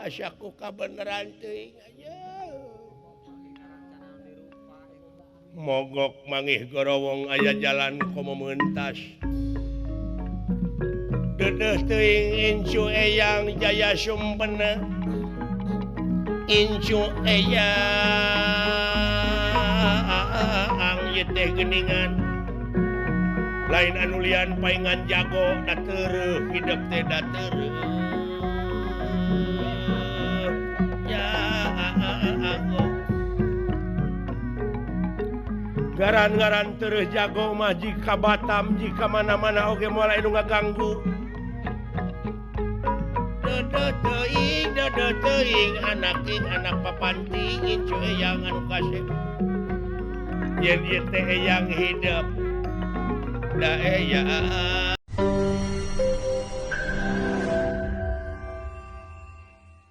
Asa ku kabeneran teuing aja. Mogok mangih gorowong aya jalan komo mentas. Dedeh teuing incu eyang Jaya Sumpena. Incu eyang ieu teh geuningan. Lain anu lian paingan jago da tereuh hidep teh da tereuh. Jago. Garan-garan tereuh jago mah jika Batam jika mana-mana oge moal anu ngaganggu. Dedeh teuing anak ing anak papanting incu eyang anu kasep. Yen ieu teh eyang hidep da eyang